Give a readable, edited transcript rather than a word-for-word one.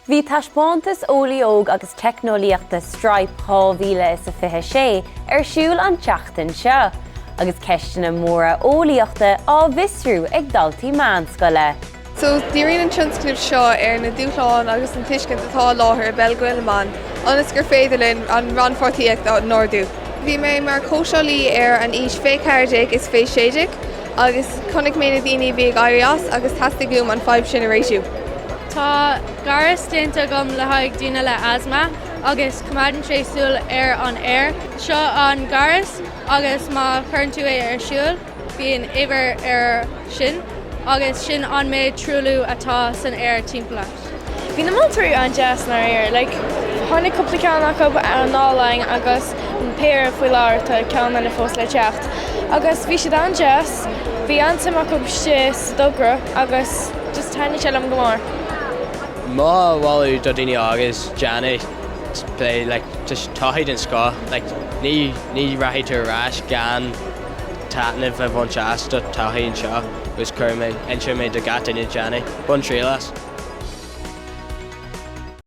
Bhí Taispeántas Eolaí Óg agus Teicneolaíochta Stripe 2026 ar siúl an tseachtain seo, agus ceisteanna móra eolaíochta á bhfiosrú ag daltaí meánscoile. So, díríonn an tionscnamh seo ar na dúshláin agus an tuiscint atá i láthair i bpeil Ghael na mban ionas gur féidir linn an rannpháirtíocht a ardú. Bhí mé mar chóitseálaí ar an aois fé 14 is fé 16 agus chonaic mé na daoine a bhí ag éirí as agus theastaigh uaim an fadhb sin a réitiú. Tá gaireas déanta agam le haghaidh daoine le asma agus coimeádann sé súil ar an aer. Seo an gaireas agus má chuireann tú é ar siúl bíonn uimhir air sin agus sin an méid truailliú atá san aer timpeall ort. Bhí na múinteoirí an-deas ndáiríre. Like, tháinig cúpla ceann acu anall againn agus péire faoi láthair, tá ceann eile fós le teacht. Agus bhí siad an-deas, bhí an-suim acu istigh sa dtogra agus just thaitnigh sé liom go mór. Mo mholadh do daoine óga is déanamh plé like just taithí den scoth like ní ní rachaidh tú ar ais gan taitneamh a bhaint as do taithí anseo agus cuirfidh mé inseoidh mé do gach duine déanamh bain triail as.